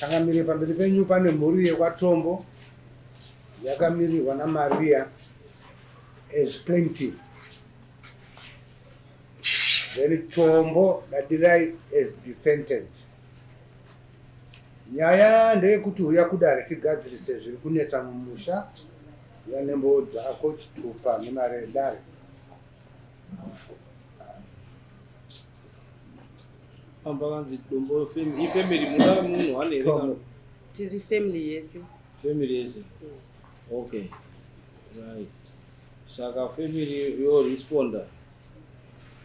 Changamire, pamberi penyu pane mhuri yekwaTombo yakamirirwa naMaria as plaintiff. Then Tombo Dadirai as defendant. Nyaya ndeyekuti huya kudare tigadzirise zviri kunetsa mumusha huya nembowo dzako, chitupa nemari yedare. Pamba kanzi dombo family, ifamily muda munhu one here kana? Tiri family yese. Family yese. Okay. Right. Saka family yo responda.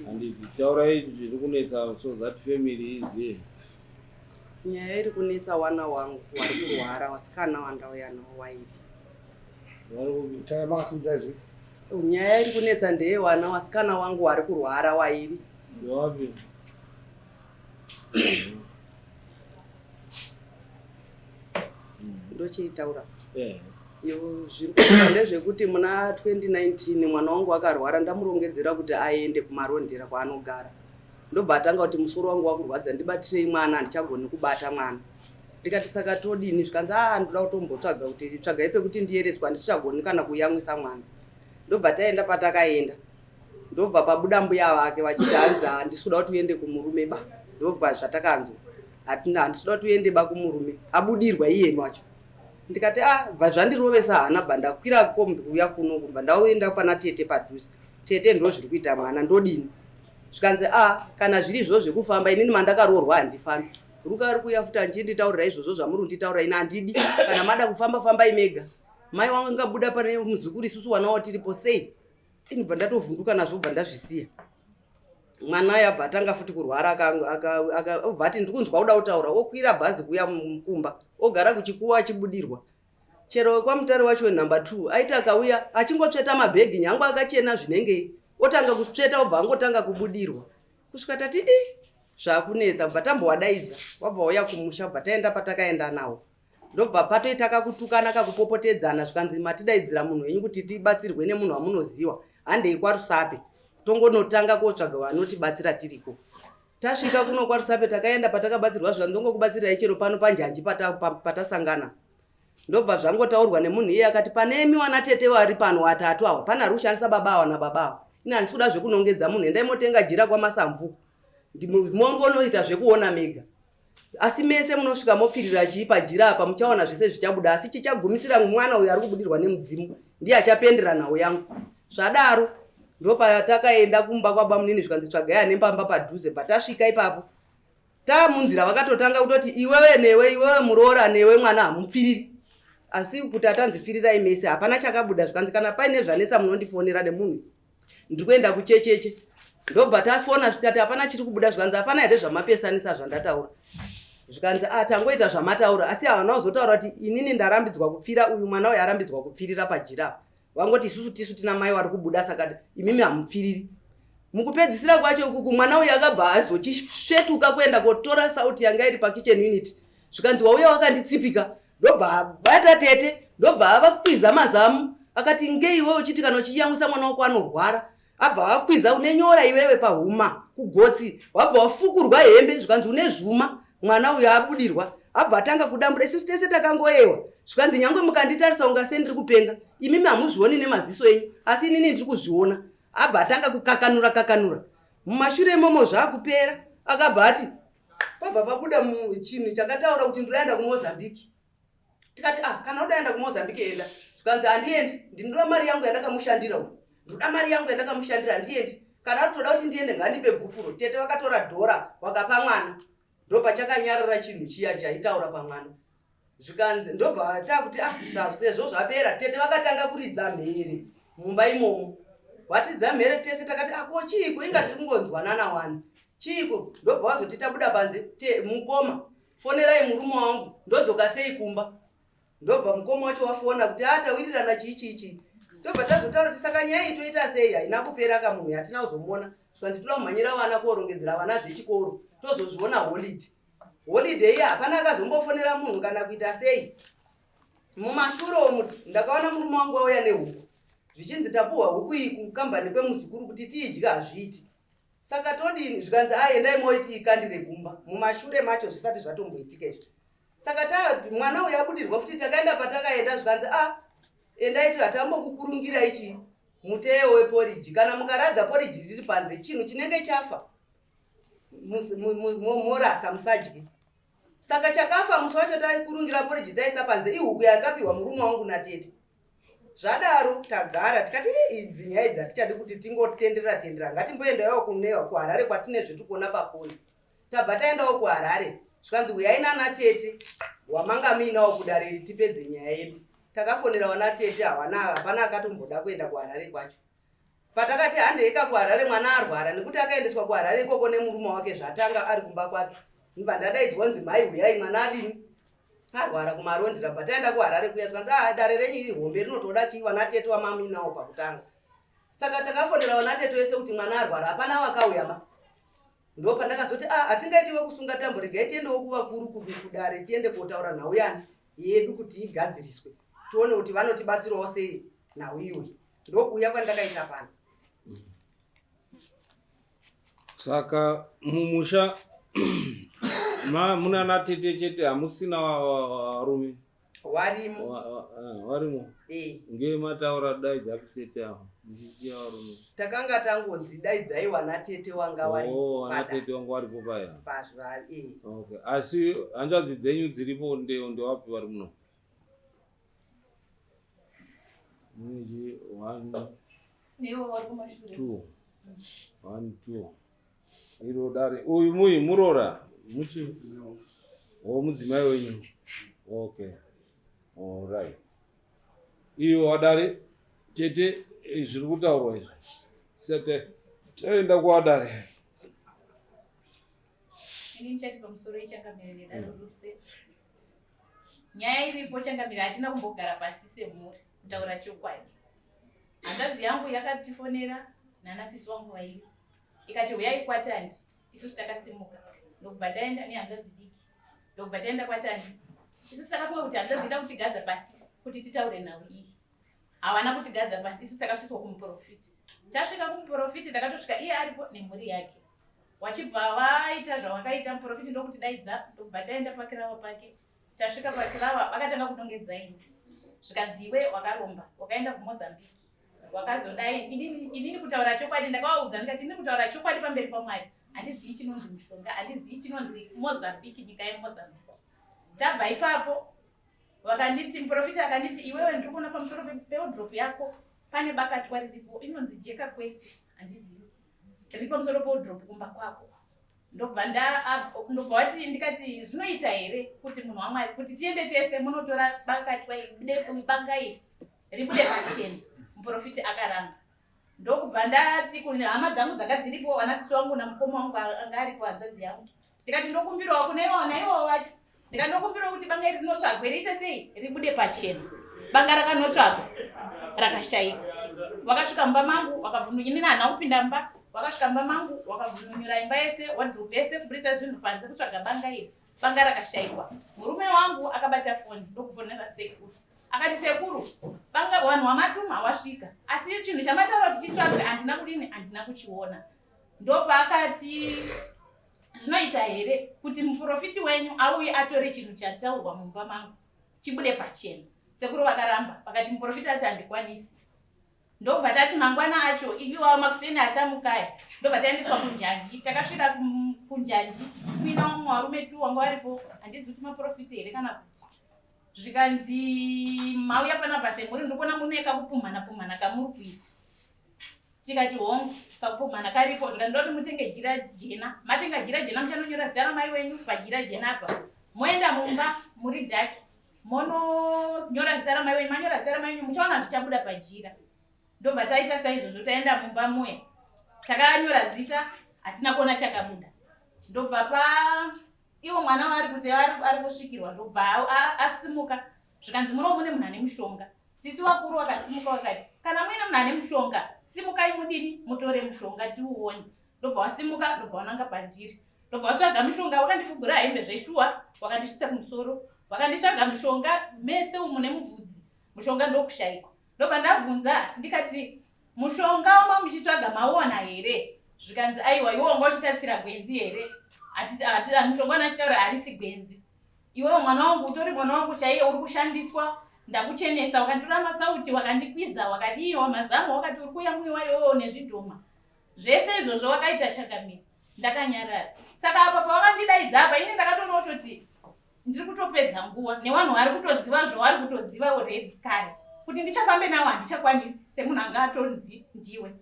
And taurai zviri kunetsa so that family izive. Nyaya iri kunetsa wana wangu wari kurwara wasikana wandauya nawo wairi. Tara makasimudza izvi. Nyaya iri kunetsa ndeye wana wasikana wangu wari kurwara wairi. Wapi? Ndochiitaura. Eh. Yo zviri kunetsa ndezvekuti muna 2019 mwana wangu akarwara ndamurongedzera kuti aende kumarondera kwaanogara. Ndobva atanga kuti musoro wangu wakurwadza ndibatirei mwana handichagoni kubata mwana. Ndikati saka todini zvikanzi ah ndoda kutombotsvaga kuti tsvagai pekuti ndiyereswe handisichagoni kana kuyamwisa mwana. Ndobva taenda patakaenda. Ndobva pabuda mbuya vake vachiti hanzi handisi kuda kuti uende kumurume ba. Ndobva zvatakanzwa. Hatina handisi kuda kuti uende ba kumurume. Abudirwa iyeni wacho. Ndikati ah bva zvandirovesa hana bva ndakwira kombi kuuya kuno kubva ndaenda pana tete padhuze. Tete ndozviri kuita mwana ndodini? Zvikanzi ah kana zviri izvozvo zvekufamba inini mandakaroorwa handifambi. Ruka ari kuuya futi anchinditaurira izvozvo zvamuri kunditaurira ini handidi. Kana mada kufamba fambai mega. Mai wangu angabuda pane muzukuru isusu wana watiripo sei? Ini bva ndatovhunduka nazvo bva ndazvisiya. Mwana uya abva atanga futi kurwara obva ati ndiri kunzwa kuda kutaura okwira bhazi kuuya kumba ogara kuchikuwa achibudirwa. Chero wekwaMutare wacho wenumber 2 aiti akauya achingotsveta mabhegi nyangwe akachena zvinengei otanga kutsveta obva angotanga kubudirwa kusvika tati i zvakunetsa bva tambowadaidza wabva wauya kumusha bva taenda patakaenda nawo ndobva patoita kakutukana kakupopotedzana zvikanzi matidaidzira munhu wenyu kuti tibatsirwe nemunhu wamunoziwa handei kwaRusape tongonotanga kotsvaga vanotibatsira tiriko tasvika kuno kwaRusape takaenda patakabatsirwa zvikanzi ndongokubatsirirai chero pano panjanji patasangana pata ndobva zvangotaurwa nemunhu iye akati pane imi wana tete vari pano watatu awa pane ari kushandisa baba awa nababa awa ini handisi kuda zvekunongedza munhu endai motenga jira kwamasamvuku mongonoita zvekuona mega asi mese munosvika mopfirira chii pajira apa muchaona zvese zvichabuda asi chichagumisira mwana uyo ari kubudirwa nemudzimu ndiye achapendera nhau yangu zvadaro ndopatakaenda kumba kwabamunini zvikanzi tsvagai ane pamba padhuze patasvika ipapo Taamunzira vakatotanga kutoti iwewe newe iwewe muroora newe mwana hamupfiriri asi kuti atanzi pfirirai mese hapana chakabuda zvikanzi kana paine zvanetsa munondifonera nemunhu ndiri kuenda kuchecheche ndobva tafona zvikati hapana chiri kubuda zvikanzi hapana here zvamapesanisa zvandataura zvikanzi ah tangoita zvamataura asi havana kuzotaura kuti inini ndarambidzwa kupfira uyu mwana uyu arambidzwa kupfirira pajira apa Vangoti isusu tisu tina mai wari kubuda saka imimi hamupfiriri. Mukupedzisira kwacho ukuku mwana uyu akabva azochisvetuka kuenda kotora sauti yanga iri pakitchen unit zvikanzi wauya wakanditsipika ndobva abata tete ndobva avakwiza mazamu akati ngei iwewe uchiti kana uchiyamwisa mwana wako anorwara abva akwiza une nyora iwewe pahuma kugotsi wabva wafukurwa hembe zvikanzi une zvuma mwana uyo abudirwa abva atanga kudambura isusu tese takangoyewa zvikanzi nyangwe mukanditarisa unga sendiri kupenga imimi hamuzvioni nemaziso enyu asi inini ndiri kuzviona abva atanga kukakanura kakanura mumashure imomo zvakupera akabva ati pabva pabuda chinhu chakataura kuti ndinoenda kumozambique tikati ah kana uda enda kumozambique enda zvikanzi handiendi ndinoda mari yangu yandakamushandira uyu ndoda mari yangu yandakamushandira handiendi kana aritoda kuti ndiende ngandipe gupuro tete vakatora dhora wakapa mwana ndopachakanyarara chinhu chiya chaitaura pamwana zvikanzi ndobva takuti ah sezvo zvapera tete vakatanga kuridza mhere mumba imomo watidza mhere tese takati ah ko chiiko inga tiri kungonzwanana wani chiiko ndobva wazoti tabuda panze te mukoma fonerai murume wangu ndodzoka sei kumba ndobva mukoma wacho wafona kuti a tawirirana chii chii chii ndobva tazotaura kuti saka nyaya iyi toita sei haina kupera ka munhu yatina kuzomuona zvikanzi toda kumhanyira vana korongedzera vana zvechikoro tozozviona holiday holiday iya hapana akazombofonera munhu kana kuita sei mumashure umu ndakaona murume wangu auya nehuku zvichinzi tapuhwa huku iyi kukambani kwemuzukuru kuti tiidye hazviiti Saka todini? Zvikanzi ah endai moiti ikandire kumba. Mumashure macho zvisati zvatomboitika izvi. Saka ta mwana uyu abudirwa futi, takaenda patakaenda zvikanzi a ah, endai ti hatambokukurungira ichi muteyo weporiji. Kana mukaradza poriji riri panze, chinhu chinenge chafa morasa, musadye. Saka chakafa musi wacho taikurungira poriji taisa panze ihuku yakapiwa murume wangu natete. Zvadaro tagara tikati idzi nyaya idzi hatichadi kuti tingotenderera tendera, ngatimboendawo kunewa kuHarare kwatine zvetikuona pafoni. Tabva taendawo kuHarare zvikanzi huyai nana tete wamanga muinawo kudare iri tipedze nyaya yedu. Takafonera wana tete, hawana, hapana akatomboda kuenda kuHarare kwacho. Patakati handeika kuHarare mwana arwara, nekuti akaendeswa kuHarare ikoko nemurume wake zvatanga ari kumba kwake. Ndibva ndadaidzwa nzi mhai huyai mwana adini arwara kuMarondera. Bva taenda kuHarare kuya zvikanzi ah, dare renyu iri hombe rinotoda chii vana tete wamaminawo pakutanga. Saka takafonera vana tete wese kuti mwana arwara, hapana wakauya ba. Ndo pandakazoti ah, hatingaiti wekusunga tambo, regai tiendewo kuvakuru kudare tiende kotaura nhau yani yedu kuti igadziriswe, tione kuti vanotibatsirawo sei nhau iyoyi. Ndokuuya kwandakaita pano. Saka mumusha muna natete chete, hamusina varume? Warimo. Warimo. Nge mataura daidza tete avo muchisiya varume. Takanga tangonzi daidzai wana tete wanga wari. Oh, wana tete wanga waripo paya. Pazva eh. Okay. Asi hanzvadzi dzenyu dziripo ndewapi vari muno? Munechi 1 2 1 2 iro dare uyu muyi murora muchi o mudzimai wenyu. Okay, alright. Iyo wadare tete, zviri kutaurwa izvi sete toenda kuwadare. Ini ndichati pamusoro ichangamire nedare ruse. Nyaya iripo changamire, hatina kumbogara pasi semhuri kutaura chokwadi. Hanzvadzi yangu yakatifonera nana sisi wangu vairi ikati huyai kwaTandi. Isusu takasimuka ndokubva taenda nehanzvadzi diki, ndokubva taenda kwaTandi. Isusu takafunga kuti hanzvadzi ida kutigadza pasi kuti titaure nhau iyi. Havana kutigadza pasi, isu takasvitswa kumuprofiti. Tasvika kumuprofiti takatosvika iye aripo nemhuri yake. Wachibva waita zvawakaita muprofiti ndokutidaidza, ndokubva taenda pakirava pake. Tasvika pakirava vakatanga kudongedza ini, zvikanzi iwe wakaromba, wakaenda kuMozambique, wakazodai. Inini kutaura chokwadi ndakavaudza ndikati inini kutaura chokwadi pamberi paMwari handizivi chinonzi mushonga, handizivi chinonzi Mozambique, nyika yeMozambique. Tabva ipapo vakanditi, muprofita akanditi iwewe ndiri kuona pamusoro pewardrobe yako pane bakatwa riripo inonzi jeka kwese, handizivi, riri pamusoro pewardrobe kumba kwako. Ndobva ndobva wati, ndikati zvinoita here kuti munhu waMwari kuti tiende tese munotora bakatwa banga iri ribude pachena? Muprofiti akaramba. Ndokubva ndati kune hama dzangu dzanga dziripo, vanasisi wangu namukoma wangu anga aripo, hanzvadzi yangu, ndikati ndokumbirawo kune ivo naivowo vacho, ndikati ndokumbirawo kuti banga iri rinotsvagwe riite sei ribude pachena. Banga rakanotsvagwa rakashayikwa. Vakasvika mumba mangu wakavhundunya, inini handina kupinda mumba, vakasvika mumba mangu wakavhundunyura imba yese, wardrobe yese, kuburitsa zvinhu panze kutsvaga banga iri. Banga rakashayikwa. Murume wangu akabata foni ndokufonera sekuru, akati sekuru, banga vanhu wamatuma wasvika, asi chinhu chamataura kuti chitsvagwe handina kudini, handina kuchiona. Ndopaakati zvinoita here kuti muprofiti wenyu auye atore chinhu chataurwa mumba mangu chibude pachena? Sekuru vakaramba, vakati muprofiti ati handikwanisi. Ndobva tati mangwana acho iwawo makuseni atamukaya, ndobva taendeswa kunjanji. Takasvika kunjanji kuina umwe varume tu wanga varipo, handizi kuti maprofiti here kana kuti. Zvikanzi mauya panapa semhuri, ndikuona mune kakupumhana pumhana kamuri kuita. Tikati hongu, kakupumhana karipo. Zvikanzi ndoti mutenge jira jena, matenga jira jena muchanonyora zita ramai wenyu pajira jena apa, moenda mumba muri dhaki mononyora zita ramai wenyu, manyora zita ramai wenyu muchaona zvichabuda pajira. Ndobva taita saizvozvo, taenda mumba muya takanyora zita, hatina kuona chakabuda. Ndobva pa iwo mwana waari kuti ari kusvikirwa, ndobva asimuka, zvikanzi muno mune munhu ane mushonga. Sisi vakuru vakasimuka vakati kana muine munhu ane mushonga simukai mudini mutore mushonga tiuone. Ndobva wasimuka, ndobva wananga pandiri, ndobva watsvaga mishonga, wakandifugura hembe zveshuwa, wakandisvitsa kumusoro, vakanditsvaga mishonga mese umu nemubvudzi, mushonga ndokushaikwa. Ndobva ndabvunza ndikati mushonga wama muchitsvaga mauwana here? Zvikanzi aiwa, iwe wanga uchitarisira gwenzi here? Mushonga wanachitaura harisi gwenzi. Iwewe mwana wangu utori mwana wangu chaiye uri kushandiswa ndakuchenesa wakanditora masauti wakandikwiza wakadiiwa mazamu wakati uri kuyamwiwa iwewe nezvidhoma zvese izvozvo wakaita changamire ndakanyarara saka apa pawakandidaidza apa ini ndakatoona kutoti ndiri kutopedza nguva nevanhu vari kutoziva zvavari kutoziva already kare kuti ndichafambe nawo handichakwanisi semunhu anga atonzi ndiwe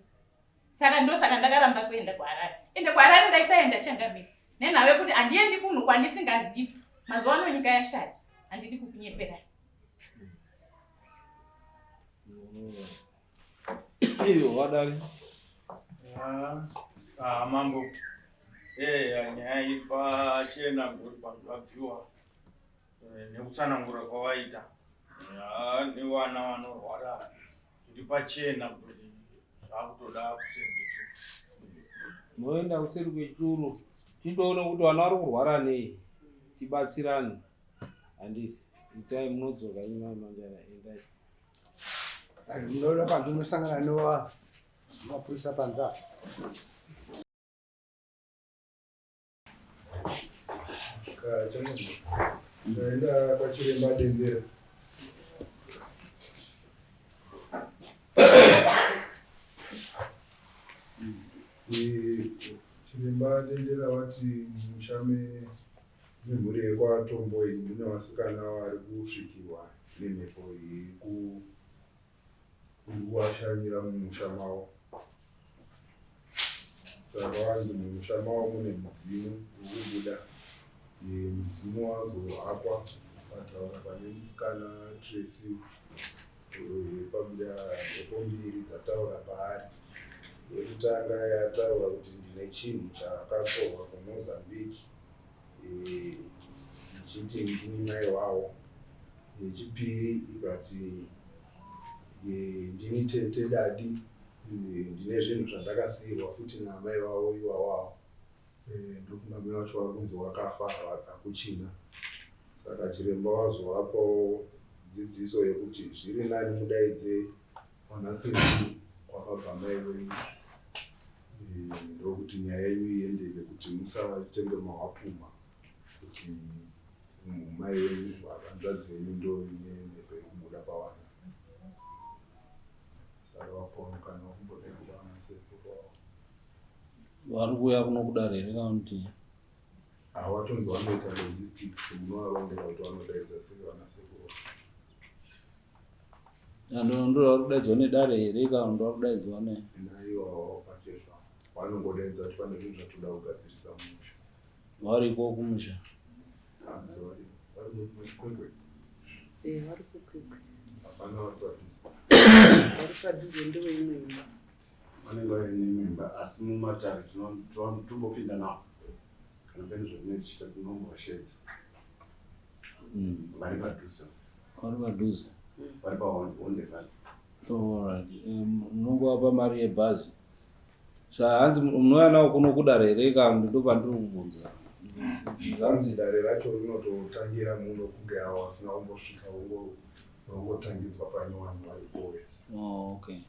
saka ndosaka ndakaramba kuenda kuharare ende kuharare ndaisaenda changamire nenhau yekuti handiendi kunhu kwandisingazivi mazuva ano nyika yashati handidi kukunyeperai iyo wadari ah, mambo eya nyaya iri pachena ngori pazvabviwa eh, nekutsanangura kwavaita nevana vanorwara zviri pachena kuti zvakutoda kuseri kwechuru moenda kuseri kwechuru tindoona kuti vana vari kurwara nei tibatsirane handiti itai munodzoka imai manjana endai Munoona panze munosangana newa mapurisa panze apa. Ndaenda kwachiremba Dendera. Chiremba Dendera vati musha memhuri yekwaTombo iyi mune vasikana vari kusvikirwa nemhepo iri kuvashanyira mumusha mavo. Saka vanzi mumusha mavo mune mudzimu uri kubuda. Mudzimu wazohakwa ukataura pane musikana Tracy pabuda mhepo mbiri dzataura paari. Yekutanga yataura kuti ndine chinhu chakatorwa kuMozambique ichiti ndini mai wavo. Yechipiri ikati ndini tete dadi ndine zvinhu zvandakasiirwa futi naamai vavo iwawawo. Ndokunga mai vacho vari kunzi wakafa hakuchina. Saka chiremba wazovapawo dzidziso yekuti zviri nani mudaidze vanasekuru kwakabva mai wenyu ndokuti nyaya yenyu iendeke kuti musatenge mawapumha kuti mai venyu hanzvadzi yenyu ndo ine mhepo iri kubuda pavana saka vapiwa mukana wekumbodaidza vana sekuru vavo. Vari kuuya kuno kudare here kana kuti Hawatonzi vanoita logistics munovarongera kuti vanodaidza sei vana sekuru. Ndo vari kudaidzwa nedare here kana kuti vari kudaidzwa ne Naiwawo pachezvavo vanongodaidza kuti pane zvinhu zvatoda kugadzirisa mumusha. Variko kumusha? Hanzi vari kumachikwekwe. Eh, vari kukwekwe. Hapana vari padhuze. Vari padhuze ndeweimwe imba. Vanenge vaine imwe imba asi mumatare tombopinda nawo kana pane zvatinenge tichiita tinombovasheedza. Vari padhuze. Vari padhuze. Vari paHonde Valley. Alright. Munongovapa mari yebhazi. Saka hanzi munouya nawo kuno kudare here kana kuti ndopandiri kubvunza? Hanzi dare racho rinototangira muno kunge avo vasina kumbosvika vongotangidzwa panyowani varipo vese. Oh, okay.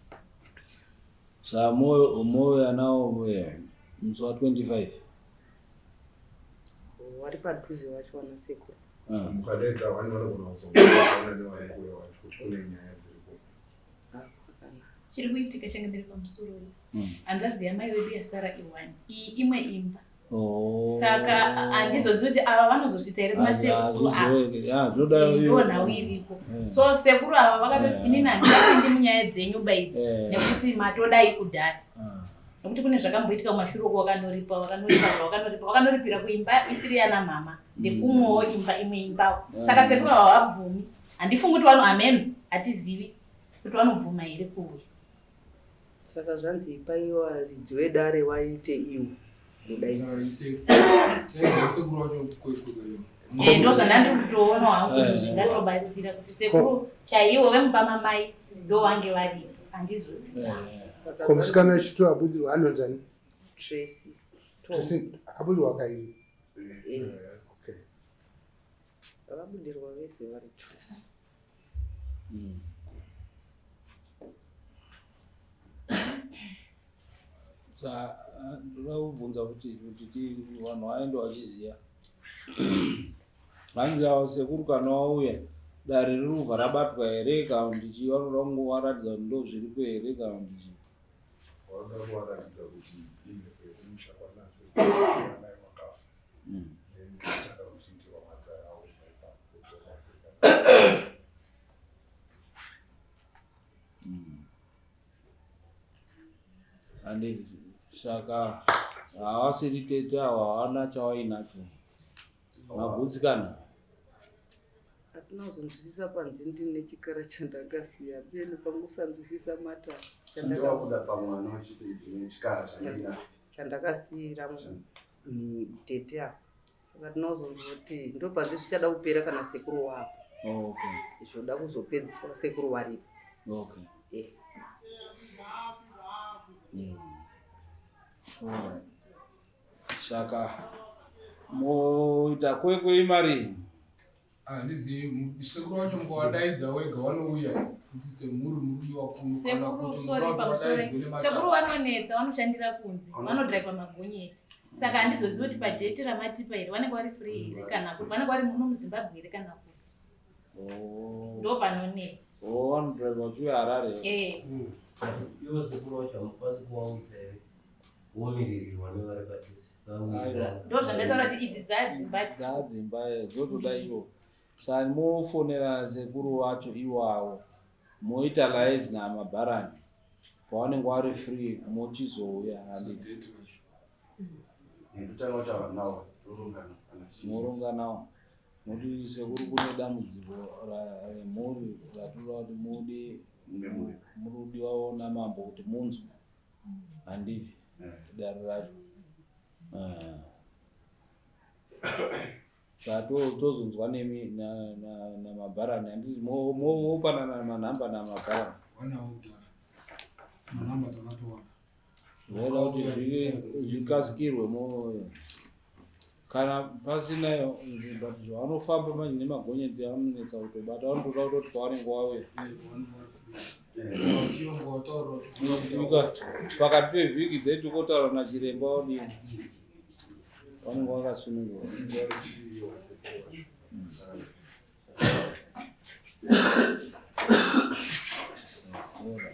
Saka mouya nawo musi wa 25? Vari padhuze vacho vana sekuru. Mukadaidza vani vanogona kuzongodzana nevari kure vacho kuti kune nyaya dziripo. Chiri kuitika change ndiri pamusoro uyu. Hanzvadzi yamai vedu yasara iwani. Iyi imwe imba. Saka handizozivi kuti ava vanozosvitsa here kuna sekuru ava. Ndo nhau iriko. So sekuru ava vakatoti inini handingapindi munyaya dzenyu ba idzi nekuti matodai kudhara. Nekuti kune zvakamboitika kumashure uko wakanoripa wakanoripa wakanoripa wakanoripira kuimba isiri yana mama ndekumwewo imba imwe imbawo. Saka sekuru ava havabvumi. Handifungi kuti vano amen hatizivi kuti vanobvuma here kuuya. Saka zvanzi ipai varidzi vedare vaite iwo kudaidza. Ndo zvandandiri kutoona hangu kuti zvingatobatsira kuti sekuru chaivo vemumba mamai ndo vange varipo handizozivi. Ko musikana wechituru abudirwa anonzani? Tracy. Tracy abudirwa kairi. Okay. Vabudirwa vese vari two. Ndoda kubvunza kuti vanhu vaende vachiziva. Hanzi avo sekuru kana wauya dare riri kubva rabatwa here kana kuti chii vanoda kungovaratidza kuti ndo zviripo here kana kuti chii. Vanoda kuvaratidza kuti imhepo yekumusha kwanasekuru amai wakafa. Then votanga kuchiitirwa matare avo kubva ipapo kuti vabatsirikane. Handiti saka havasiri tete avo havana chavainacho. Magutsikana. Hatina kuzonzwisisa panzi ndine chikara chandakasiya pene pangusanzwisisa matare Chandakabuda pamwana uchiti ndine chikara chandinacho. Chandakasiira tete apa. Saka tinozonzwa kuti ndopanzi zvichada kupera kana sekuru wapo. Oh, okay. Zvoda kuzopedziswa sekuru waripo. Okay. Eh. Alright. Saka moita kwekwe imari. Handizivi sekuru wacho mukawadaidza wega vanouya kuti semhuri muri kudiwa kuno kana Sekuru kuti sorry munoda kuti pamusoro. vadaidzwe nematare. Sekuru vanonetsa vanoshandira kunze, vanodhiraivha magonyeti. Saka handizozivi kuti padheti ramatipa here vanenge vari free here kana kuti vanenge vari muno muZimbabwe here kana kuti. Oh. Ndo panonetsa. Oh, vanodhiraivha vachiuya Harare. Eh. Ivo sekuru vacho hamukwanisi kuvaudza here vomiririrwa nevari padhuze vawirirana. Ndo zvandataura kuti idzi dzadzimba. Dzadzimba dzotoda ivo. Saka mofonera sekuru vacho iwawo moita liaise namabharani pavanenge vari free mochizouya handiti. Date racho. Ndotanga kutaura nawo torongana kana tichiita. Moronga nawo nokuti sekuru kune dambudziko remhuri ratoda kuti mude Munge muripo. muri kudiwawo namambo kuti munzwe handiti dare racho. Saka tozonzwa nemi namabharani handiti mopanana manhamba namabharani. Wanawo kudhara. Manhamba takatowana. Zvaida kuti zvikasikirwe mo kana pasina but zvavanofamba manje nemagonyeti anonetsa kutobata vanotoda kutoti pavanenge vauya. Eh, vanenge vari free. Kana kuti iwo mukawataurira kuti Pakati pevhiki then tokotaura nachiremba odini vanenge vakasunungura. Vanenge vari free vasekuru vacho. Alright.